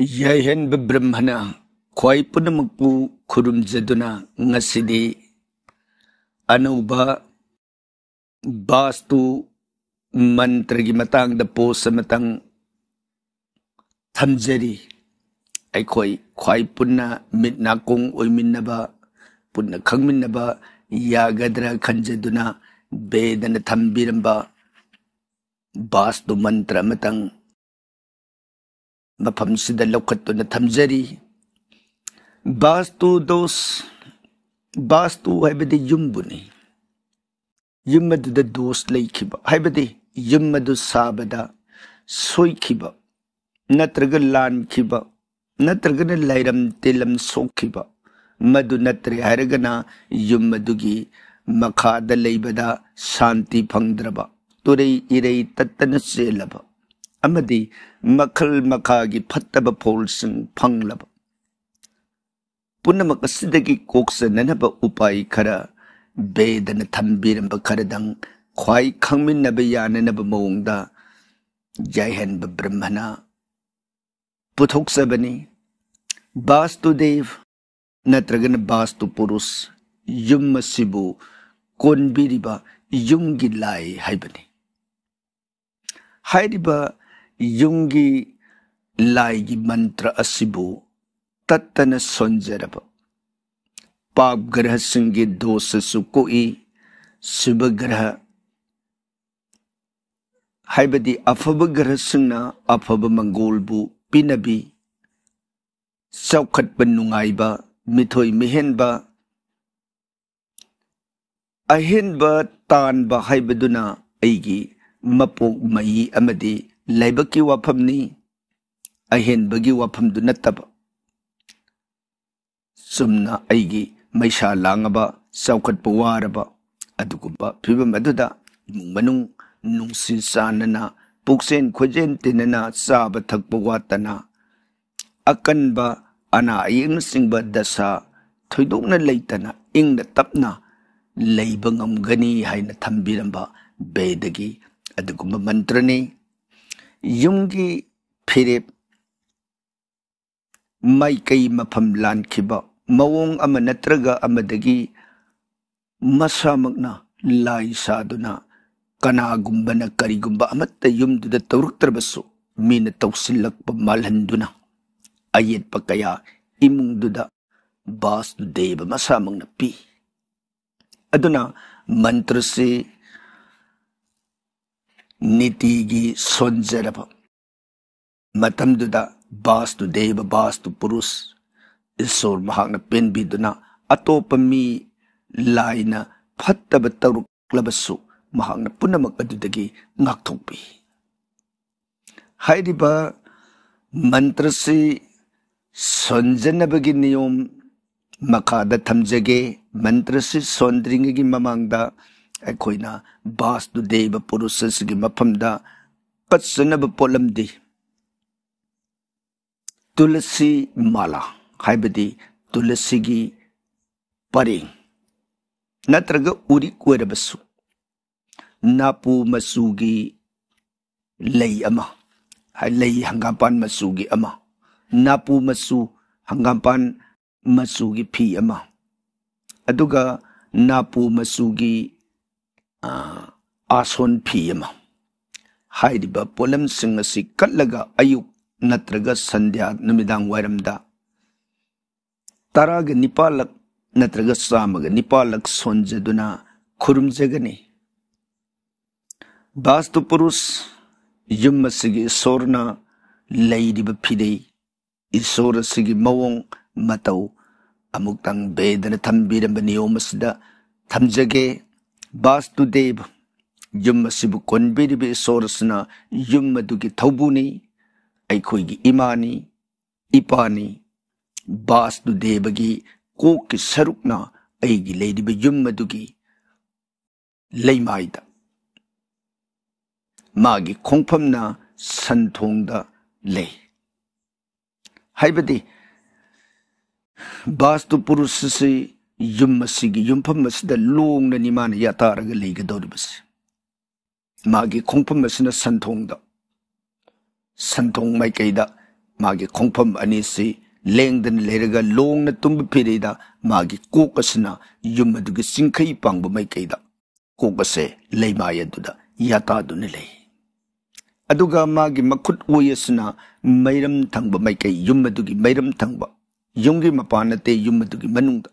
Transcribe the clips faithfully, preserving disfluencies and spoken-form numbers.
ꯌꯥꯏꯍꯟꯕ ꯕ꯭ꯔꯍ꯭ꯃꯅ ꯈ꯭ꯋꯥꯏ ꯄꯨꯝꯅꯃꯛꯄꯨ ꯈꯨꯔꯨꯝꯖꯗꯨꯅ ꯉꯁꯤꯗꯤ ꯑꯅꯧꯕ ꯕꯥꯁꯇꯨ ꯃꯟꯇ꯭ꯔꯒꯤ ꯃꯇꯥꯡꯗ ꯄꯣꯁ ꯑꯃꯇꯪ ꯊꯝꯖꯔꯤ꯫ ꯑꯩꯈꯣꯏ ꯈ꯭ꯋꯥꯏ ꯄꯨꯟꯅ ꯃꯤꯠ ꯅꯥꯀꯣꯡ ꯑꯣꯏꯃꯤꯟꯅꯕ, ꯄꯨꯟꯅ ꯈꯪꯃꯤꯟꯅꯕ ꯌꯥꯒꯗ꯭ꯔꯥ ꯈꯟꯖꯗꯨꯅ ꯕꯦꯗꯅ ꯊꯝꯕꯤꯔꯝꯕ ꯕꯥꯁꯇꯨ ꯃꯟꯇ꯭ꯔ ꯑꯃꯇꯪ ꯃꯐꯝꯁꯤꯗ ꯂꯧꯈꯠꯇꯨꯅ ꯊꯝꯖꯔꯤ꯫ ꯕꯥꯁꯇꯨ ꯗꯣꯁ, ꯕꯥꯁꯇꯨ ꯍꯥꯏꯕꯗꯤ ꯌꯨꯝꯕꯨꯅꯤ꯫ ꯌꯨꯝ ꯑꯗꯨꯗ ꯗꯣꯁ ꯂꯩꯈꯤꯕ, ꯍꯥꯏꯕꯗꯤ ꯌꯨꯝ ꯑꯗꯨ ꯁꯥꯕꯗ ꯁꯣꯏꯈꯤꯕ, ꯅꯠꯇ꯭ꯔꯒ ꯂꯥꯟꯈꯤꯕ, ꯅꯠꯇ꯭ꯔꯒꯅ ꯂꯥꯏꯔꯝ ꯇꯤꯜꯂꯝ ꯁꯣꯛꯈꯤꯕ, ꯃꯗꯨ ꯅꯠꯇ꯭ꯔꯦ ꯍꯥꯏꯔꯒꯅ ꯌꯨꯝ ꯑꯗꯨꯒꯤ ꯃꯈꯥꯗ ꯂꯩꯕꯗ ꯁꯥꯟꯇꯤ ꯐꯪꯗ꯭ꯔꯕ, ꯇꯨꯔꯩ ꯏꯔꯩ ꯇꯠꯇꯅ ꯆꯦꯜꯂꯕ, ꯑꯃꯗꯤ ꯃꯈꯜ ꯃꯈꯥꯒꯤ ꯐꯠꯇꯕ ꯐꯣꯜꯁꯤꯡ ꯐꯪꯂꯕ, ꯄꯨꯝꯅꯃꯛ ꯑꯁꯤꯗꯒꯤ ꯀꯣꯛꯆꯅꯅꯕ ꯎꯄꯥꯏ ꯈꯔ, ꯕꯦꯗꯅ ꯊꯝꯕꯤꯔꯝꯕ ꯈꯔꯗꯪ ꯈ꯭ꯋꯥꯏ ꯈꯪꯃꯤꯟꯅꯕ ꯌꯥꯅꯅꯕ ꯃꯑꯣꯡꯗ ꯌꯥꯏꯍꯟꯕ ꯕ꯭ꯔꯍ꯭ꯃꯅ ꯄꯨꯊꯣꯛꯆꯕꯅꯤ꯫ ꯕꯥꯁꯇꯨꯗꯦꯕ ꯅꯠꯇ꯭ꯔꯒꯅ ꯕꯥꯁꯇꯨ ꯄꯨꯔꯨꯁ, ꯌꯨꯝ ꯑꯁꯤꯕꯨ ꯀꯣꯟꯕꯤꯔꯤꯕ ꯌꯨꯝꯒꯤ ꯂꯥꯏ ꯍꯥꯏꯕꯅꯤ꯫ ꯍꯥꯏꯔꯤꯕ ꯌꯨꯝꯒꯤ ꯂꯥꯏꯒꯤ ꯃꯟꯇ꯭ꯔ ꯑꯁꯤꯕꯨ ꯇꯠꯇꯅ ꯁꯣꯟꯖꯔꯕ, ꯄꯥꯞ ꯒ꯭ꯔꯍꯁꯤꯡꯒꯤ ꯗꯣꯁꯁꯨ ꯀꯣꯛꯏ, ꯁꯨꯚ ꯒ꯭ꯔꯍ ꯍꯥꯏꯕꯗꯤ ꯑꯐꯕ ꯒ꯭ꯔꯍꯁꯤꯡꯅ ꯑꯐꯕ ꯃꯪꯒꯣꯜꯕꯨ ꯄꯤꯅꯕꯤ, ꯆꯥꯎꯈꯠꯄ ꯅꯨꯡꯉꯥꯏꯕ, ꯃꯤꯊꯣꯏ ꯃꯤꯍꯦꯟꯕ, ꯑꯍꯦꯟꯕ ꯇꯥꯟꯕ ꯍꯥꯏꯕꯗꯨꯅ ꯑꯩꯒꯤ ꯃꯄꯣꯛ ꯃꯩ ꯑꯃꯗꯤ ꯂꯥꯏꯕꯛꯀꯤ ꯋꯥꯐꯝꯅꯤ, ꯑꯍꯦꯟꯕꯒꯤ ꯋꯥꯐꯝꯗꯨ ꯅꯠꯇꯕ꯫ ꯆꯨꯝꯅ ꯑꯩꯒꯤ ꯃꯩꯁꯥ ꯂꯥꯡꯉꯕ, ꯆꯥꯎꯈꯠꯄ ꯋꯥꯔꯕ ꯑꯗꯨꯒꯨꯝꯕ ꯐꯤꯕꯝ ꯑꯗꯨꯗ ꯏꯃꯨꯡ ꯃꯅꯨꯡ ꯅꯨꯡꯁꯤ ꯆꯥꯟꯅꯅ, ꯄꯨꯛꯆꯦꯟ ꯈꯣꯏꯖꯦꯟ ꯇꯤꯟꯅꯅ, ꯆꯥꯕ ꯊꯛꯄ ꯋꯥꯠꯇꯅ, ꯑꯀꯟꯕ ꯑꯅꯥ ꯑꯌꯦꯛꯅꯆꯤꯡꯕ ꯗꯁꯥ ꯊꯣꯏꯗꯣꯛꯅ ꯂꯩꯇꯅ ꯏꯪꯅ ꯇꯞꯅ ꯂꯩꯕ ꯉꯝꯒꯅꯤ ꯍꯥꯏꯅ ꯊꯝꯕꯤꯔꯝꯕ ꯕꯦꯗꯒꯤ ꯑꯗꯨꯒꯨꯝꯕ ꯃꯟꯇ꯭ꯔꯅꯤ꯫ ꯌꯨꯝꯒꯤ ꯐꯤꯔꯦꯞ ꯃꯥꯏꯀꯩ ꯃꯐꯝ ꯂꯥꯟꯈꯤꯕ ꯃꯑꯣꯡ ꯑꯃ ꯅꯠꯇ꯭ꯔꯒ ꯑꯃꯗꯒꯤ ꯃꯁꯥꯃꯛꯅ ꯂꯥꯏ ꯁꯥꯗꯨꯅ ꯀꯅꯥꯒꯨꯝꯕꯅ ꯀꯔꯤꯒꯨꯝꯕ ꯑꯃꯠꯇ ꯌꯨꯝꯗꯨꯗ ꯇꯧꯔꯛꯇ꯭ꯔꯕꯁꯨ ꯃꯤꯅ ꯇꯧꯁꯤꯜꯂꯛꯄ ꯃꯥꯜꯍꯟꯗꯨꯅ ꯑꯌꯦꯠꯄ ꯀꯌꯥ ꯏꯃꯨꯡꯗꯨꯗ ꯕꯥꯁꯇꯨ ꯗꯦꯕ ꯃꯁꯥꯃꯛꯅ ꯄꯤ꯫ ꯑꯗꯨꯅ ꯃꯟꯇ꯭ꯔꯁꯤ ꯅꯤꯇꯤꯒꯤ ꯁꯣꯟꯖꯔꯕ ꯃꯇꯝꯗꯨꯗ ꯕꯥꯁꯇꯨ ꯗꯦꯕ, ꯕꯥꯁꯇꯨ ꯄꯨꯔꯨꯁ, ꯏꯁꯣꯔ ꯃꯍꯥꯛꯅ ꯄꯦꯟꯕꯤꯗꯨꯅ ꯑꯇꯣꯞꯄ ꯃꯤ ꯂꯥꯏꯅ ꯐꯠꯇꯕ ꯇꯧꯔꯛꯂꯕꯁꯨ ꯃꯍꯥꯛꯅ ꯄꯨꯝꯅꯃꯛ ꯑꯗꯨꯗꯒꯤ ꯉꯥꯛꯊꯣꯛꯄꯤ꯫ ꯍꯥꯏꯔꯤꯕ ꯃꯟꯇ꯭ꯔꯁꯤ ꯁꯣꯟꯖꯅꯕꯒꯤ ꯅꯤꯌꯣꯝ ꯃꯈꯥꯗ ꯊꯝꯖꯒꯦ꯫ ꯃꯟꯇ꯭ꯔꯁꯤ ꯁꯣꯟꯗ꯭ꯔꯤꯉꯩꯒꯤ ꯃꯃꯥꯡꯗ ꯑꯩꯈꯣꯏꯅ ꯕꯥꯁꯇꯨ ꯗꯦꯕ ꯄꯨꯔꯨꯁ ꯑꯁꯤꯒꯤ ꯃꯐꯝꯗ ꯀꯠꯆꯅꯕ ꯄꯣꯠꯂꯝꯗꯤ ꯇꯨꯂꯁꯤ ꯃꯥꯂꯥ, ꯍꯥꯏꯕꯗꯤ ꯇꯨꯂꯁꯤꯒꯤ ꯄꯔꯦꯡ ꯅꯠꯇ꯭ꯔꯒ ꯎꯔꯤꯛ ꯑꯣꯏꯔꯕꯁꯨ, ꯅꯥꯄꯨ ꯃꯆꯨꯒꯤ ꯂꯩ ꯑꯃ, ꯍꯥꯏ-, ꯂꯩ ꯍꯪꯒꯥꯝꯄꯥꯟ ꯃꯆꯨꯒꯤ ꯑꯃ, ꯅꯥꯄꯨ ꯃꯆꯨ ꯍꯪꯒꯥꯝꯄꯥꯟ ꯃꯆꯨꯒꯤ ꯐꯤ ꯑꯃ, ꯑꯗꯨꯒ ꯅꯥꯄꯨ ꯃꯆꯨꯒꯤ, ꯑ, ꯑꯥꯁꯣꯟ ꯐꯤ ꯑꯃ, ꯍꯥꯏꯔꯤꯕ ꯄꯣꯠꯂꯝꯁꯤꯡ ꯑꯁꯤ ꯀꯠꯂꯒ ꯑꯌꯨꯛ ꯅꯠꯇ꯭ꯔꯒ ꯁꯟꯙ꯭ꯌꯥ, ꯅꯨꯃꯤꯗꯥꯡ ꯋꯥꯏꯔꯝꯗ ꯇꯔꯥꯒ ꯅꯤꯄꯥꯜꯂꯛ ꯅꯠꯇ꯭ꯔꯒ ꯆꯥꯝꯃꯒ ꯅꯤꯄꯥꯜꯂꯛ ꯁꯣꯟꯖꯗꯨꯅ ꯈꯨꯔꯨꯝꯖꯒꯅꯤ꯫ ꯕꯥꯁꯇꯨ ꯄꯨꯔꯨꯁ, ꯌꯨꯝ ꯑꯁꯤꯒꯤ ꯏꯁꯣꯔꯅ ꯂꯩꯔꯤꯕ ꯐꯤꯔꯩ, ꯏꯁꯣꯔ ꯑꯁꯤꯒꯤ ꯃꯑꯣꯡ ꯃꯇꯧ ꯑꯃꯨꯛꯇꯪ ꯕꯦꯗꯅ ꯊꯝꯕꯤꯔꯝꯕ ꯅꯤꯌꯣꯝ ꯑꯁꯤꯗ ꯊꯝꯖꯒꯦ꯫ ꯕꯥꯁꯇꯨꯗꯦꯕ, ꯌꯨꯝ ꯑꯁꯤꯕꯨ ꯀꯣꯟꯕꯤꯔꯤꯕ ꯏꯁꯣꯔ ꯑꯁꯤꯅ ꯌꯨꯝ ꯑꯗꯨꯒꯤ ꯊꯧꯕꯨꯅꯤ, ꯑꯩꯈꯣꯏꯒꯤ ꯏꯃꯥꯅꯤ, ꯏꯄꯥꯅꯤ꯫ ꯕꯥꯁꯇꯨꯗꯦꯕꯒꯤ ꯀꯣꯛꯀꯤ ꯁꯔꯨꯛꯅ ꯑꯩꯒꯤ ꯂꯩꯔꯤꯕ ꯌꯨꯝ ꯑꯗꯨꯒꯤ ꯂꯩꯃꯥꯏꯗ, ꯃꯥꯒꯤ ꯈꯣꯡꯐꯝꯅ ꯁꯟꯊꯣꯡꯗ ꯂꯩ꯫ ꯍꯥꯏꯕꯗꯤ ꯕꯥꯁꯇꯨ ꯄꯨꯔꯨꯁ ꯑꯁꯤ ꯌꯨꯝ ꯑꯁꯤꯒꯤ ꯌꯨꯝꯐꯝ ꯑꯁꯤꯗ ꯂꯣꯡꯅꯅꯤ ꯃꯥꯅ ꯌꯥꯇꯥꯔꯒ ꯂꯩꯒꯗꯧꯔꯤꯕꯁꯤ꯫ ꯃꯥꯒꯤ ꯈꯣꯡꯐꯝ ꯑꯁꯤꯅ ꯁꯟꯊꯣꯡꯗ, ꯁꯟꯊꯣꯡ ꯃꯥꯏꯀꯩꯗ ꯃꯥꯒꯤ ꯈꯣꯡꯐꯝ ꯑꯅꯤꯁꯤ ꯂꯦꯡꯗꯅ ꯂꯩꯔꯒ ꯂꯣꯡꯅ ꯇꯨꯝꯕ ꯐꯤꯔꯩꯗ ꯃꯥꯒꯤ ꯀꯣꯛ ꯑꯁꯤꯅ ꯌꯨꯝ ꯑꯗꯨꯒꯤ ꯆꯤꯡꯈꯩ ꯄꯥꯡꯕ ꯃꯥꯏꯀꯩꯗ ꯀꯣꯛ ꯑꯁꯦ ꯂꯩꯃꯥꯏ ꯑꯗꯨꯗ ꯌꯥꯇꯥꯗꯨꯅ ꯂꯩ꯫ ꯑꯗꯨꯒ ꯃꯥꯒꯤ ꯃꯈꯨꯠ ꯑꯣꯏ ꯑꯁꯤꯅ ꯃꯩꯔꯝ ꯊꯪꯕ ꯃꯥꯏꯀꯩ, ꯌꯨꯝ ꯑꯗꯨꯒꯤ ꯃꯩꯔꯝ ꯊꯪꯕ, ꯌꯨꯝꯒꯤ ꯃꯄꯥꯟ ꯅꯠꯇꯦ, ꯌꯨꯝ ꯑꯗꯨꯒꯤ ꯃꯅꯨꯡꯗ,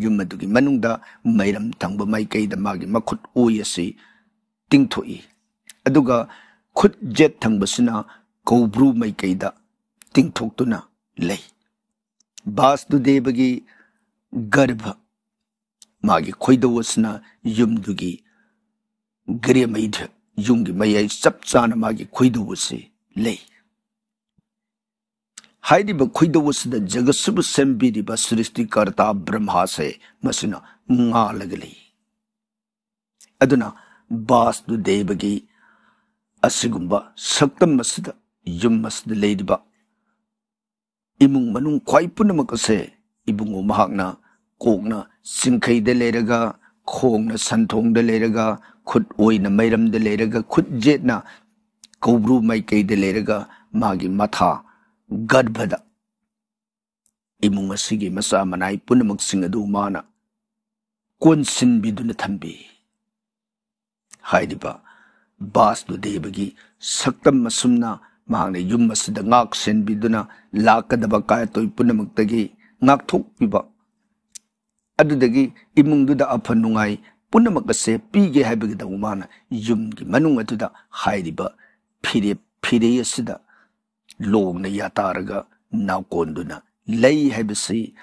ꯌꯨꯝ ꯑꯗꯨꯒꯤ ꯃꯅꯨꯡꯗ ꯃꯩꯔꯝ ꯊꯪꯕ ꯃꯥꯏꯀꯩꯗ ꯃꯥꯒꯤ ꯃꯈꯨꯠ ꯑꯣꯏ ꯑꯁꯤ ꯇꯤꯡꯊꯣꯛꯏ꯫ ꯑꯗꯨꯒ ꯈꯨꯠ ꯌꯦꯠ ꯊꯪꯕꯁꯤꯅ ꯀꯧꯕ꯭ꯔꯨ ꯃꯥꯏꯀꯩꯗ ꯇꯤꯡꯊꯣꯛꯇꯨꯅ ꯂꯩ꯫ ꯕꯥꯁꯇꯨꯗꯦꯕꯒꯤ ꯒꯔꯚ, ꯃꯥꯒꯤ ꯈꯣꯏꯗꯧ ꯑꯁꯤꯅ ꯌꯨꯝꯗꯨꯒꯤ ꯒ꯭ꯔꯦꯃꯩꯗ, ꯌꯨꯝꯒꯤ ꯃꯌꯥꯏ ꯆꯞ ꯆꯥꯅ ꯃꯥꯒꯤ ꯈꯣꯏꯗꯧ ꯑꯁꯤ ꯂꯩ꯫ ꯍꯥꯏꯔꯤꯕ ꯈꯣꯏꯗꯧ ꯑꯁꯤꯗ ꯖꯒꯠꯁꯤꯕꯨ ꯁꯦꯝꯕꯤꯔꯤꯕ ꯁ꯭ꯔꯤꯁꯇꯤꯀꯔꯇꯥ ꯕ꯭ꯔꯍ꯭ꯃꯥꯁꯦ ꯃꯁꯤꯅ ꯉꯥꯜꯂꯒ ꯂꯩ꯫ ꯑꯗꯨꯅ ꯕꯥꯁꯇꯨꯗꯦꯕꯒꯤ ꯑꯁꯤꯒꯨꯝꯕ ꯁꯛꯇꯝ ꯑꯁꯤꯗ, ꯌꯨꯝ ꯑꯁꯤꯗ ꯂꯩꯔꯤꯕ ꯏꯃꯨꯡ ꯃꯅꯨꯡ ꯈ꯭ꯋꯥꯏ ꯄꯨꯝꯅꯃꯛ ꯑꯁꯦ ꯏꯕꯨꯡꯉꯣ ꯃꯍꯥꯛꯅ ꯀꯣꯛꯅ ꯆꯤꯡꯈꯩꯗ ꯂꯩꯔꯒ, ꯈꯣꯡꯅ ꯁꯟꯊꯣꯡꯗ ꯂꯩꯔꯒ, ꯈꯨꯠ ꯑꯣꯏꯅ ꯃꯩꯔꯝꯗ ꯂꯩꯔꯒ, ꯈꯨꯠ ꯌꯦꯠꯅ ꯀꯧꯕ꯭ꯔꯨ ꯃꯥꯏꯀꯩꯗ ꯂꯩꯔꯒ ꯃꯥꯒꯤ ꯃꯊꯥ ꯒꯔꯚꯗ ꯏꯃꯨꯡ ꯑꯁꯤꯒꯤ ꯃꯆꯥ ꯃꯅꯥꯏ ꯄꯨꯝꯅꯃꯛꯁꯤꯡ ꯑꯗꯨ ꯃꯥꯅ ꯀꯣꯟꯁꯤꯟꯕꯤꯗꯨꯅ ꯊꯝꯕꯤ꯫ ꯍꯥꯏꯔꯤꯕ ꯕꯥꯁꯇꯨꯗꯦꯕꯒꯤ ꯁꯛꯇꯝ ꯑꯁꯨꯝꯅ ꯃꯍꯥꯛꯅ ꯌꯨꯝ ꯑꯁꯤꯗ ꯉꯥꯛ ꯁꯦꯟꯕꯤꯗꯨꯅ ꯂꯥꯛꯀꯗꯕ ꯀꯥꯏ ꯑꯇꯣꯏ ꯄꯨꯝꯅꯃꯛꯇꯒꯤ ꯉꯥꯛꯊꯣꯛꯄꯤꯕ, ꯑꯗꯨꯗꯒꯤ ꯏꯃꯨꯡꯗꯨꯗ ꯑꯐ ꯅꯨꯡꯉꯥꯏ ꯄꯨꯝꯅꯃꯛ ꯑꯁꯦ ꯄꯤꯒꯦ ꯍꯥꯏꯕꯒꯤꯗꯃꯛ ꯃꯥꯅ ꯌꯨꯝꯒꯤ ꯃꯅꯨꯡ ꯑꯗꯨꯗ ꯍꯥꯏꯔꯤꯕ ꯐꯤꯔꯦꯞ ꯐꯤꯔꯩ ꯑꯁꯤꯗ ꯂꯣꯡꯅ ꯌꯥꯇꯥꯔꯒ ꯅꯥꯎꯀꯣꯟꯗꯨꯅ ꯂꯩ ꯍꯥꯏꯕꯁꯤ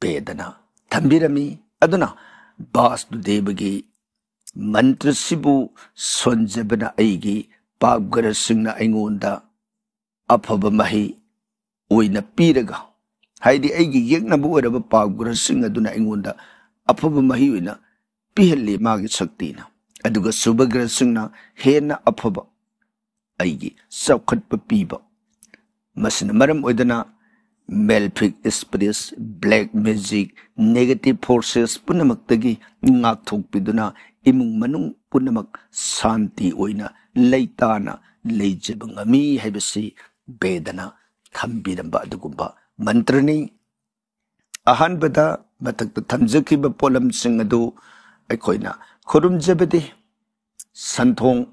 ꯕꯦꯗꯅ ꯊꯝꯕꯤꯔꯝꯃꯤ꯫ ꯑꯗꯨꯅ ꯕꯥꯁꯇꯨꯗꯦꯕꯒꯤ ꯃꯟꯇ꯭ꯔꯁꯤꯕꯨ ꯁꯣꯟꯖꯕꯅ ꯑꯩꯒꯤ ꯄꯥꯞꯒꯔꯁꯤꯡꯅ ꯑꯩꯉꯣꯟꯗ ꯑꯐꯕ ꯃꯍꯩ ꯑꯣꯏꯅ ꯄꯤꯔꯒ, ꯍꯥꯏꯗꯤ ꯑꯩꯒꯤ ꯌꯦꯛꯅꯕ ꯑꯣꯏꯔꯕ ꯄꯥꯞꯒ꯭ꯔꯍꯁꯤꯡ ꯑꯗꯨꯅ ꯑꯩꯉꯣꯟꯗ ꯑꯐꯕ ꯃꯍꯩ ꯑꯣꯏꯅ ꯄꯤꯍꯜꯂꯤ ꯃꯥꯒꯤ ꯁꯛꯇꯤꯅ, ꯑꯗꯨꯒ ꯁꯨꯚꯒ꯭ꯔꯍꯁꯤꯡꯅ ꯍꯦꯟꯅ ꯑꯐꯕ ꯑꯩꯒꯤ ꯆꯥꯎꯈꯠꯄ ꯄꯤꯕ꯫ ꯃꯁꯤꯅ ꯃꯔꯝ ꯑꯣꯏꯗꯨꯅ ꯃꯦꯂꯐꯤꯛ spirits, black magic, negative forces ꯄꯨꯝꯅꯃꯛꯇꯒꯤ ꯉꯥꯛꯊꯣꯛꯄꯤꯗꯨꯅ ꯏꯃꯨꯡ ꯃꯅꯨꯡ ꯄꯨꯝꯅꯃꯛ ꯁꯥꯟꯇꯤ ꯑꯣꯏꯅ ꯂꯩꯇꯥꯅ ꯂꯩꯖꯕ ꯉꯝꯃꯤ ꯍꯥꯏꯕꯁꯤ ꯕꯦꯗꯅ ꯊꯝꯕꯤꯔꯝꯕ ꯑꯗꯨꯒꯨꯝꯕ ꯃꯟꯇ꯭ꯔꯅꯤ꯫ ꯑꯍꯥꯟꯕꯗ ꯃꯊꯛꯇ ꯊꯝꯖꯈꯤꯕ ꯄꯣꯠꯂꯝꯁꯤꯡ ꯑꯗꯨ ꯑꯩꯈꯣꯏꯅ ꯈꯨꯔꯨꯝꯖꯕꯗꯤ ꯁꯟꯊꯣꯡ,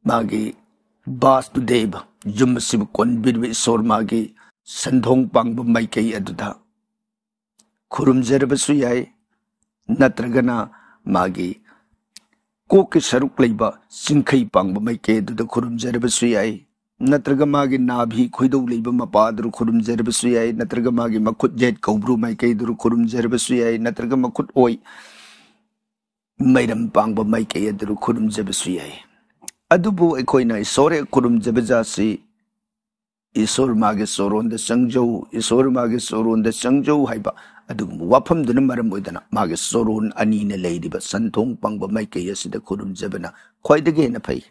ꯃꯥꯒꯤ ꯕꯥꯁꯇꯨꯗꯦꯕ, ꯌꯨꯝ ꯑꯁꯤꯕꯨ ꯀꯣꯟꯕꯤꯔꯤꯕ ꯏꯁꯣꯔ, ꯃꯥꯒꯤ ꯁꯟꯊꯣꯡ ꯄꯥꯡꯕ ꯃꯥꯏꯀꯩ ꯑꯗꯨꯗ ꯈꯨꯔꯨꯝꯖꯔꯕꯁꯨ ꯌꯥꯏ, ꯅꯠꯇ꯭ꯔꯒꯅ ꯃꯥꯒꯤ ꯀꯣꯛꯀꯤ ꯁꯔꯨꯛ ꯂꯩꯕ ꯆꯤꯡꯈꯩ ꯄꯥꯡꯕ ꯃꯥꯏꯀꯩ ꯑꯗꯨꯗ ꯈꯨꯔꯨꯝꯖꯔꯕꯁꯨ ꯌꯥꯏ, ꯅꯠꯇ꯭ꯔꯒ ꯃꯥꯒꯤ ꯅꯥꯚꯤ ꯈꯣꯏꯗꯧ ꯂꯩꯕ ꯃꯄꯥ ꯑꯗꯨ ꯈꯨꯔꯨꯝꯖꯔꯕꯁꯨ ꯌꯥꯏ, ꯅꯠꯇ꯭ꯔꯒ ꯃꯥꯒꯤ ꯃꯈꯨꯠ ꯌꯦꯠ ꯀꯧꯕ꯭ꯔꯨ ꯃꯥꯏꯀꯩ ꯑꯗꯨ ꯈꯨꯔꯨꯝꯖꯔꯕꯁꯨ ꯌꯥꯏ, ꯅꯠꯇ꯭ꯔꯒ ꯃꯈꯨꯠ ꯑꯣꯏ ꯃꯩꯔꯝ ꯄꯥꯡꯕ ꯃꯥꯏꯀꯩ ꯑꯗꯨ ꯈꯨꯔꯨꯝꯖꯕꯁꯨ ꯌꯥꯏ꯫ ꯑꯗꯨꯕꯨ ꯑꯩꯈꯣꯏꯅ ꯏꯁꯣꯔ ꯍꯦꯛ ꯈꯨꯔꯨꯝꯖꯕ ꯖꯥꯠꯁꯤ, "ꯏꯁꯣꯔ ꯃꯥꯒꯤ ꯁꯣꯔꯣꯟꯗ ꯆꯪꯖꯧ, ꯏꯁꯣꯔ ꯃꯥꯒꯤ ꯁꯣꯔꯣꯟꯗ ꯆꯪꯖꯧ" ꯍꯥꯏꯕ ꯑꯗꯨꯒꯨꯝꯕ ꯋꯥꯐꯝꯗꯨꯅ ꯃꯔꯝ ꯑꯣꯏꯗꯅ ꯃꯥꯒꯤ ꯁꯣꯔꯣꯟ ꯑꯅꯤꯅ ꯂꯩꯔꯤꯕ ꯁꯟꯊꯣꯡ ꯄꯥꯡꯕ ꯃꯥꯏꯀꯩ ꯑꯁꯤꯗ ꯈꯨꯔꯨꯝꯖꯕꯅ ꯈ꯭ꯋꯥꯏꯗꯒꯤ ꯍꯦꯟꯅ ꯐꯩ꯫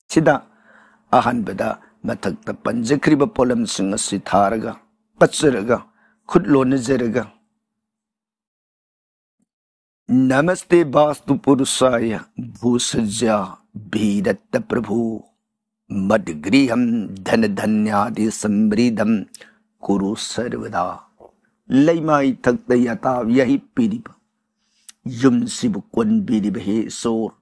ꯁꯤꯗ ꯑꯍꯥꯟꯕꯗ ꯃꯊꯛꯇ ꯄꯟꯖꯈ꯭ꯔꯤꯕ ꯄꯣꯠꯂꯝꯁꯤꯡ ꯑꯁꯤ ꯊꯥꯔꯒ, ꯀꯠꯆꯔꯒ, ꯈꯨꯠ ꯂꯣꯟꯅꯖꯔꯒ, "नमस्ते वास्तु पुरुषाय भूसज्जा भीरत्त प्रभु मद गृहम धन धन्यादि समृद्धम कुरु सर्वदा।" ꯂꯩꯃꯥꯏ ꯊꯛꯇ ꯌꯥꯇꯥ ꯌꯥꯍꯤꯞ ꯄꯤꯔꯤꯕ, ꯌꯨꯝꯁꯤꯕꯨ ꯀꯣꯟꯕꯤꯔꯤꯕ ꯍꯦ ꯏꯁꯣꯔ,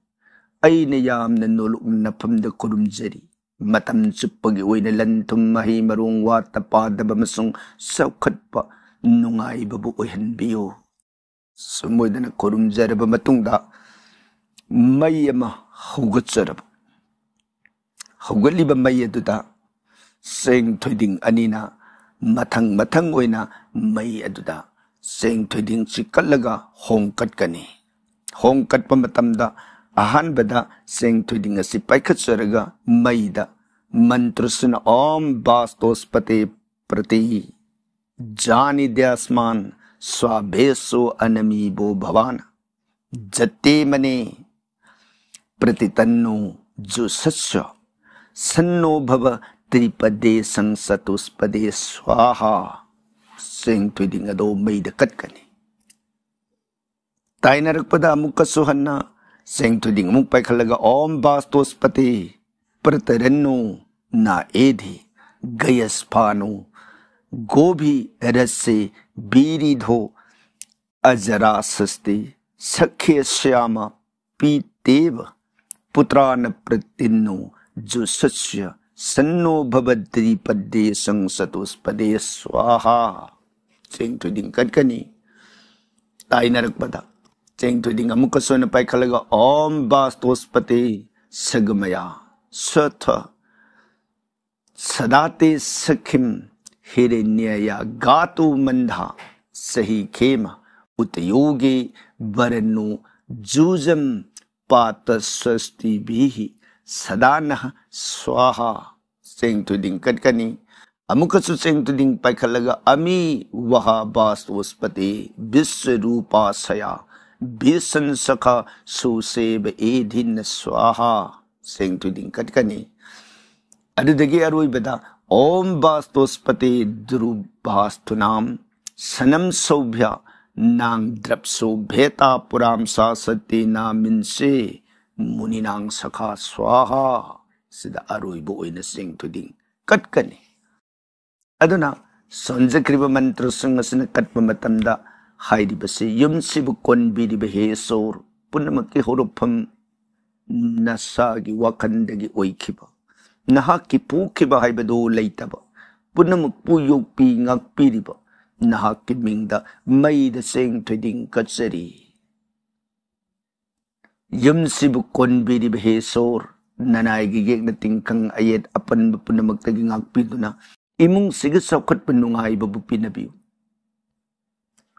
ꯑꯩꯅ ꯌꯥꯝꯅ ꯅꯣꯂꯨꯛꯅ ꯅꯐꯝꯗ ꯈꯨꯔꯨꯝꯖꯔꯤ꯫ ꯃꯇꯝ ꯆꯨꯞꯄꯒꯤ ꯑꯣꯏꯅ ꯂꯟ ꯊꯨꯝ, ꯃꯍꯩ ꯃꯔꯣꯡ ꯋꯥꯠꯇ ꯄꯥꯗꯕ ꯑꯃꯁꯨꯡ ꯆꯥꯎꯈꯠꯄ ꯅꯨꯡꯉꯥꯏꯕꯕꯨ ꯑꯣꯏꯍꯟꯕꯤꯌꯨ꯫ ꯁꯨꯝ ꯑꯣꯏꯗꯅ ꯈꯨꯔꯨꯝꯖꯔꯕ ꯃꯇꯨꯡꯗ, ꯃꯩ ꯑꯃ ꯍꯧꯒꯠꯆꯔꯕ, ꯍꯧꯒꯠꯂꯤꯕ ꯃꯩ ꯑꯗꯨꯗ ꯆꯦꯡ ꯊꯣꯏꯗꯤꯡ ꯑꯅꯤꯅ ꯃꯊꯪ ꯃꯊꯪ ꯑꯣꯏꯅ ꯃꯩ ꯑꯗꯨꯗ ꯆꯦꯡ ꯊꯣꯏꯗꯤꯡ ꯆꯤꯛꯀꯠꯂꯒ ꯍꯣꯡꯀꯠꯀꯅꯤ꯫ ꯍꯣꯡꯀꯠꯄ ꯃꯇꯝꯗ ꯑꯍꯥꯟꯕꯗ ꯆꯦꯡ ꯊꯣꯏꯗꯤꯡ ꯑꯁꯤ ꯄꯥꯏꯈꯠꯆꯔꯒ ꯃꯩꯗ ꯃꯟꯇ꯭ꯔꯁꯤꯅ "ओम वास्तुस्पते प्रति जानिद्यास्मान स्वाभेषो अनमीभो भवान जते मने प्रतितन्नो जुषस्व सन्नो भव त्रिपदे संसतुष्पदे स्वाहा" ꯆꯦꯡ ꯊꯣꯏꯗꯤꯡ ꯑꯗꯣ ꯃꯩꯗ ꯀꯠꯀꯅꯤ꯫ ꯇꯥꯏꯅꯔꯛꯄꯗ ꯑꯃꯨꯛꯀꯁꯨ ꯍꯟꯅ ꯆꯦꯡ ꯊꯣꯏꯗꯤꯡ ꯑꯃꯨꯛ ꯄꯥꯏꯈꯠꯂꯒ "ओम वास्तुस्पते प्रतरन्नो ना एधि गयस्फानो गोभी रसे बीरिधो अजरासस्ते सख्ये श्याम पीतेव पुत्रान प्रतिन्नो जुषस्य सन्नो भवद्रीपद्ये संसतोस्पदे स्वाहा. ꯆꯦꯡ ꯊꯣꯏꯗꯤꯡ ꯀꯠꯀꯅꯤ꯫ ꯇꯥꯏꯅꯔꯛꯄꯗ ꯆꯦꯡ ꯊꯣꯏꯗꯤꯡ ꯑꯃꯨꯛꯀꯁꯨ ꯑꯣꯏꯅ ꯄꯥꯏꯈꯠꯂꯒ, "ॐ वास्तोस्पते सगमया सथ सदाते सखिं हिरण्यया गातु मन्धा सही खेम उतयोगे वरन्नो जुजं पात स्वस्तिभिः सदा नः स्वाहा." ꯆꯦꯡ ꯊꯣꯏꯗꯤꯡ ꯀꯠꯀꯅꯤ꯫ ꯑꯃꯨꯛꯀꯁꯨ ꯆꯦꯡ ꯊꯣꯏꯗꯤꯡ ꯄꯥꯏꯈꯠꯂꯒ, "अमी वहा वास्तोस्पते विश्वरूपाशया भीषण सखा सुसेव एधिन स्वाहा." ꯆꯦꯡ ꯊꯣꯏꯗꯤꯡ ꯀꯠꯀꯅꯤ꯫ ꯑꯗꯨꯗꯒꯤ ꯑꯔꯣꯏꯕꯗ, "ॐ वास्तोस्पते दुरुभास्तुनां सनं सौभ्य नां द्रप्सो भेता पुरां सा सत्येनामिन्से मुनीनां सखा स्वाहा." ꯁꯤꯗ ꯑꯔꯣꯏꯕ ꯑꯣꯏꯅ ꯆꯦꯡ ꯊꯣꯏꯗꯤꯡ ꯀꯠꯀꯅꯤ꯫ ꯑꯗꯨꯅ ꯁꯣꯟꯖꯈ꯭ꯔꯤꯕ ꯃꯟꯇ꯭ꯔꯁꯤꯡ ꯑꯁꯤꯅ ꯀꯠꯄ ꯃꯇꯝꯗ ꯍꯥꯏꯔꯤꯕꯁꯤ, ꯌꯨꯝꯁꯤꯕꯨ ꯀꯣꯟꯕꯤꯔꯤꯕ ꯍꯦ ꯏꯁꯣꯔ, ꯄꯨꯝꯅꯃꯛꯀꯤ ꯍꯧꯔꯛꯐꯝ ꯅꯁꯥꯒꯤ ꯋꯥꯈꯜꯗꯒꯤ ꯑꯣꯏꯈꯤꯕ, ꯅꯍꯥꯛꯀꯤ ꯄꯣꯛꯈꯤꯕ ꯍꯥꯏꯕꯗꯨ ꯂꯩꯇꯕ, ꯄꯨꯝꯅꯃꯛꯄꯨ ꯌꯣꯛꯄꯤ ꯉꯥꯛꯄꯤꯔꯤꯕ ꯅꯍꯥꯛꯀꯤ ꯃꯤꯡꯗ ꯃꯩꯗ ꯆꯦꯡ ꯊꯣꯏꯗꯤꯡ ꯀꯠꯆꯔꯤ꯫ ꯌꯨꯝꯁꯤꯕꯨ ꯀꯣꯟꯕꯤꯔꯤꯕ ꯍꯦ ꯏꯁꯣꯔ, ꯅꯅꯥꯏꯒꯤ ꯌꯦꯛꯅ ꯇꯤꯟꯈꯪ ꯑꯌꯦꯠ ꯑꯄꯟꯕ ꯄꯨꯝꯅꯃꯛꯇꯒꯤ ꯉꯥꯛꯄꯤꯗꯨꯅ ꯏꯃꯨꯡꯁꯤꯒꯤ ꯆꯥꯎꯈꯠꯄ ꯅꯨꯡꯉꯥꯏꯕꯕꯨ ꯄꯤꯅꯕꯤꯌꯨ꯫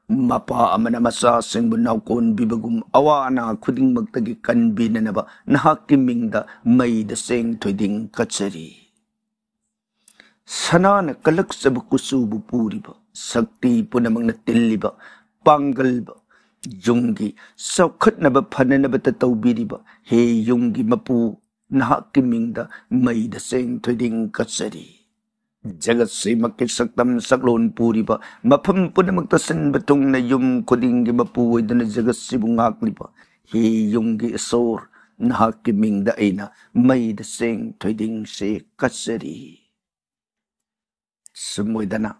ꯃꯄꯥ ꯑꯃꯅ ꯃꯆꯥꯁꯤꯡꯕꯨ ꯅꯥꯎꯀꯣꯟꯕꯤꯕꯒꯨꯝ ꯑꯋꯥ ꯑꯅꯥ ꯈꯨꯗꯤꯡꯃꯛꯇꯒꯤ ꯀꯟꯕꯤꯅꯅꯕ ꯅꯍꯥꯛꯀꯤ ꯃꯤꯡꯗ ꯃꯩꯗ ꯆꯦꯡ ꯊꯣꯏꯗꯤꯡ ꯀꯠꯆꯔꯤ꯫ ꯁꯅꯥꯅ ꯀꯜꯂꯛꯆꯕ ꯀꯨꯆꯨꯕꯨ ꯄꯨꯔꯤꯕ, ꯁꯛꯇꯤ ꯄꯨꯝꯅꯃꯛꯅ ꯇꯤꯜꯂꯤꯕ, ꯄꯥꯡꯒꯜꯕ, ꯌꯨꯝꯒꯤ ꯆꯥꯎꯈꯠꯅꯕ ꯐꯅꯅꯕꯇ ꯇꯧꯕꯤꯔꯤꯕ ꯍꯦ ꯌꯨꯝꯒꯤ ꯃꯄꯨ, ꯅꯍꯥꯛꯀꯤ ꯃꯤꯡꯗ ꯃꯩꯗ ꯆꯦꯡ ꯊꯣꯏꯗꯤꯡ ꯀꯠꯆꯔꯤ꯫ ꯖꯒꯠꯁꯤꯃꯛꯀꯤ ꯁꯛꯇꯝ ꯁꯛꯂꯣꯟ ꯄꯨꯔꯤꯕ, ꯃꯐꯝ ꯄꯨꯝꯅꯃꯛꯇ ꯁꯤꯟꯕ ꯊꯨꯡꯅ ꯌꯨꯝ ꯈꯨꯗꯤꯡꯒꯤ ꯃꯄꯨ ꯑꯣꯏꯗꯨꯅ ꯖꯒꯠꯁꯤꯕꯨ ꯉꯥꯛꯂꯤꯕ ꯍꯦ ꯌꯨꯝꯒꯤ ꯏꯁꯣꯔ, ꯅꯍꯥꯛꯀꯤ ꯃꯤꯡꯗ ꯑꯩꯅ ꯃꯩꯗ ꯆꯦꯡ ꯊꯣꯏꯗꯤꯡꯁꯦ ꯀꯠꯆꯔꯤ꯫ ꯁꯨꯝ ꯑꯣꯏꯗꯅ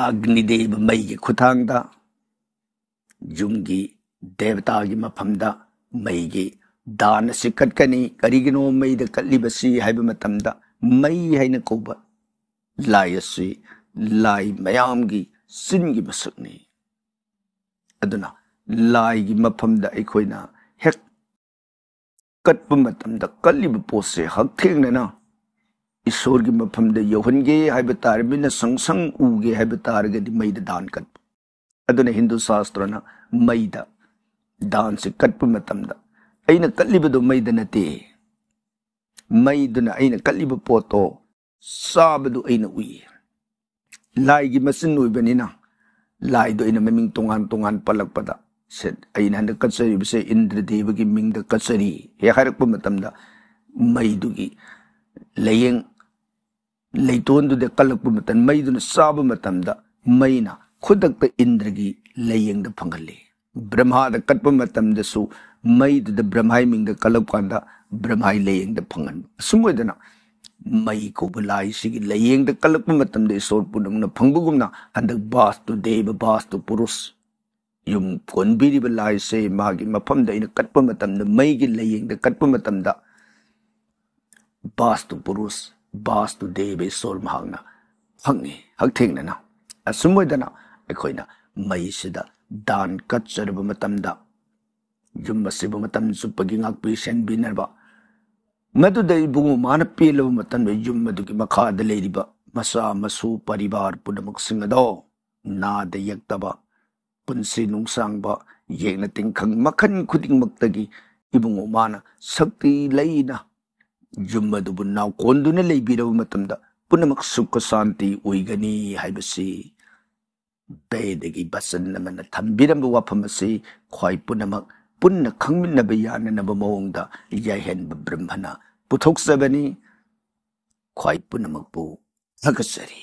ꯑꯒꯅꯤꯗꯦꯕ ꯃꯩꯒꯤ ꯈꯨꯠꯊꯥꯡꯗ ꯌꯨꯝꯒꯤ ꯗꯦꯕꯇꯥꯒꯤ ꯃꯐꯝꯗ ꯃꯩꯒꯤ ꯗꯥꯟ ꯑꯁꯤ ꯀꯠꯀꯅꯤ꯫ ꯀꯔꯤꯒꯤꯅꯣ ꯃꯩꯗ ꯀꯠꯂꯤꯕꯁꯤ ꯍꯥꯏꯕ ꯃꯇꯝꯗ, ꯃꯩ ꯍꯥꯏꯅ ꯀꯧꯕ ꯂꯥꯏ ꯑꯁꯤ ꯂꯥꯏ ꯃꯌꯥꯝꯒꯤ ꯆꯤꯟꯒꯤ ꯃꯁꯛꯅꯤ꯫ ꯑꯗꯨꯅ ꯂꯥꯏꯒꯤ ꯃꯐꯝꯗ ꯑꯩꯈꯣꯏꯅ ꯍꯦꯛ ꯀꯠꯄ ꯃꯇꯝꯗ ꯀꯠꯂꯤꯕ ꯄꯣꯠꯁꯦ ꯍꯛꯊꯦꯡꯅꯅ ꯏꯁꯣꯔꯒꯤ ꯃꯐꯝꯗ ꯌꯧꯍꯟꯒꯦ ꯍꯥꯏꯕ ꯇꯥꯔꯦ, ꯃꯤꯠꯅ ꯁꯪ ꯁꯪ ꯎꯒꯦ ꯍꯥꯏꯕ ꯇꯥꯔꯒꯗꯤ ꯃꯩꯗ ꯗꯥꯟ ꯀꯠꯄ꯫ ꯑꯗꯨꯅ ꯍꯤꯟꯗꯨ ꯁꯥꯁꯇ꯭ꯔꯅ ꯃꯩꯗ ꯗꯥꯟꯁꯦ ꯀꯠꯄ ꯃꯇꯝꯗ ꯑꯩꯅ ꯀꯠꯂꯤꯕꯗꯣ ꯃꯩꯗ ꯅꯠꯇꯦ, ꯃꯩꯗꯨꯅ ꯑꯩꯅ ꯀꯠꯂꯤꯕ ꯄꯣꯠꯇꯣ ꯆꯥꯕꯗꯨ ꯑꯩꯅ ꯎꯏ꯫ ꯂꯥꯏꯒꯤ ꯃꯆꯤꯟ ꯑꯣꯏꯕꯅꯤꯅ ꯂꯥꯏꯗꯣ ꯑꯩꯅ ꯃꯃꯤꯡ ꯇꯣꯉꯥꯟ ꯇꯣꯉꯥꯟ ꯄꯜꯂꯛꯄꯗ, ꯁꯦ, ꯑꯩꯅ ꯍꯟꯗꯛ ꯀꯠꯆꯔꯤꯕꯁꯦ ꯏꯟꯗ꯭ꯔꯗꯦꯕꯒꯤ ꯃꯤꯡꯗ ꯀꯠꯆꯔꯤ ꯍꯦꯛ ꯍꯥꯏꯔꯛꯄ ꯃꯇꯝꯗ, ꯃꯩꯗꯨꯒꯤ ꯂꯥꯏꯌꯦꯡ ꯂꯩꯇꯣꯟꯗꯨꯗ ꯀꯜꯂꯛꯄ ꯃꯇꯝ, ꯃꯩꯗꯨꯅ ꯆꯥꯕ ꯃꯇꯝꯗ ꯃꯩꯅ ꯈꯨꯗꯛꯇ ꯏꯟꯗ꯭ꯔꯒꯤ ꯂꯥꯏꯌꯦꯡꯗ ꯐꯪꯍꯜꯂꯤ꯫ ꯕ꯭ꯔꯍꯃꯥꯗ ꯀꯠꯄ ꯃꯇꯝꯗꯁꯨ ꯃꯩꯗꯨꯗ ꯕ꯭ꯔꯍꯃꯥꯒꯤ ꯃꯤꯡꯗ ꯀꯜꯂꯛꯄ ꯀꯥꯟꯗ ꯕ꯭ꯔꯍꯃꯥꯒꯤ ꯂꯥꯏꯌꯦꯡꯗ ꯐꯪꯍꯟꯕ꯫ ꯑꯁꯨꯝ ꯑꯣꯏꯗꯅ ꯃꯩ ꯀꯧꯕ ꯂꯥꯏꯁꯤꯒꯤ ꯂꯥꯏꯌꯦꯡꯗ ꯀꯜꯂꯛꯄ ꯃꯇꯝꯗ ꯏꯁꯣꯔ ꯄꯨꯝꯅꯃꯛꯅ ꯐꯪꯕꯒꯨꯝꯅ, ꯍꯟꯗꯛ ꯕꯥꯁꯇꯨ ꯗꯦꯕ, ꯕꯥꯁꯇꯨ ꯄꯨꯔꯨꯁ, ꯌꯨꯝ ꯀꯣꯟꯕꯤꯔꯤꯕ ꯂꯥꯏꯁꯦ ꯃꯥꯒꯤ ꯃꯐꯝꯗ ꯑꯩꯅ ꯀꯠꯄ ꯃꯇꯝꯗ, ꯃꯩꯒꯤ ꯂꯥꯏꯌꯦꯡꯗ ꯀꯠꯄ ꯃꯇꯝꯗ ꯕꯥꯁꯇꯨ ꯄꯨꯔꯨꯁ, ꯕꯥꯁꯇꯨ ꯗꯦꯕ ꯏꯁꯣꯔ ꯃꯍꯥꯛꯅ ꯐꯪꯉꯤ ꯍꯛꯊꯦꯡꯅꯅ꯫ ꯑꯁꯨꯝ ꯑꯣꯏꯗꯅ ꯑꯩꯈꯣꯏꯅ ꯃꯩꯁꯤꯗ ꯗꯥꯟ ꯀꯠꯆꯔꯕ ꯃꯇꯝꯗ, ꯌꯨꯝ ꯑꯁꯤꯕꯨ ꯃꯇꯝ ꯆꯨꯞꯄꯒꯤ ꯉꯥꯛꯄꯤ ꯁꯦꯟꯕꯤꯅꯕ, ꯃꯗꯨꯗ ꯏꯕꯨꯡꯉꯣ ꯃꯥꯅ ꯄꯦꯜꯂꯕ ꯃꯇꯝꯗ ꯌꯨꯝ ꯑꯗꯨꯒꯤ ꯃꯈꯥꯗ ꯂꯩꯔꯤꯕ ꯃꯆꯥ ꯃꯁꯨ ꯄꯔꯤꯕꯥꯔ ꯄꯨꯝꯅꯃꯛꯁꯤꯡ ꯑꯗꯣ ꯅꯥꯗ ꯌꯦꯛꯇꯕ, ꯄꯨꯟꯁꯤ ꯅꯨꯡꯁꯥꯡꯕ, ꯌꯦꯛꯅ ꯇꯤꯟꯈꯪ ꯃꯈꯜ ꯈꯨꯗꯤꯡꯃꯛꯇꯒꯤ ꯏꯕꯨꯡꯉꯣ ꯃꯥꯅ ꯁꯛꯇꯤ ꯂꯩꯅ ꯌꯨꯝ ꯑꯗꯨꯕꯨ ꯅꯥꯎꯀꯣꯟꯗꯨꯅ ꯂꯩꯕꯤꯔꯕ ꯃꯇꯝꯗ ꯄꯨꯝꯅꯃꯛ ꯁꯨꯈ ꯁꯥꯟꯇꯤ ꯑꯣꯏꯒꯅꯤ ꯍꯥꯏꯕꯁꯤ ꯕꯦꯗꯒꯤ ꯕꯆꯟ ꯑꯃꯅ ꯊꯝꯕꯤꯔꯝꯕ ꯋꯥꯐꯝ ꯑꯁꯤ ꯈ꯭ꯋꯥꯏ ꯄꯨꯝꯅꯃꯛ ꯄꯨꯟꯅ ꯈꯪꯃꯤꯟꯅꯕ ꯌꯥꯅꯅꯕ ꯃꯑꯣꯡꯗ ꯌꯥꯏꯍꯟꯕ ꯕ꯭ꯔꯍꯃꯅ ꯄꯨꯊꯣꯛꯆꯕꯅꯤ꯫ ꯈ꯭ꯋꯥꯏ ꯄꯨꯝꯅꯃꯛꯄꯨ ꯊꯥꯒꯠꯆꯔꯤ꯫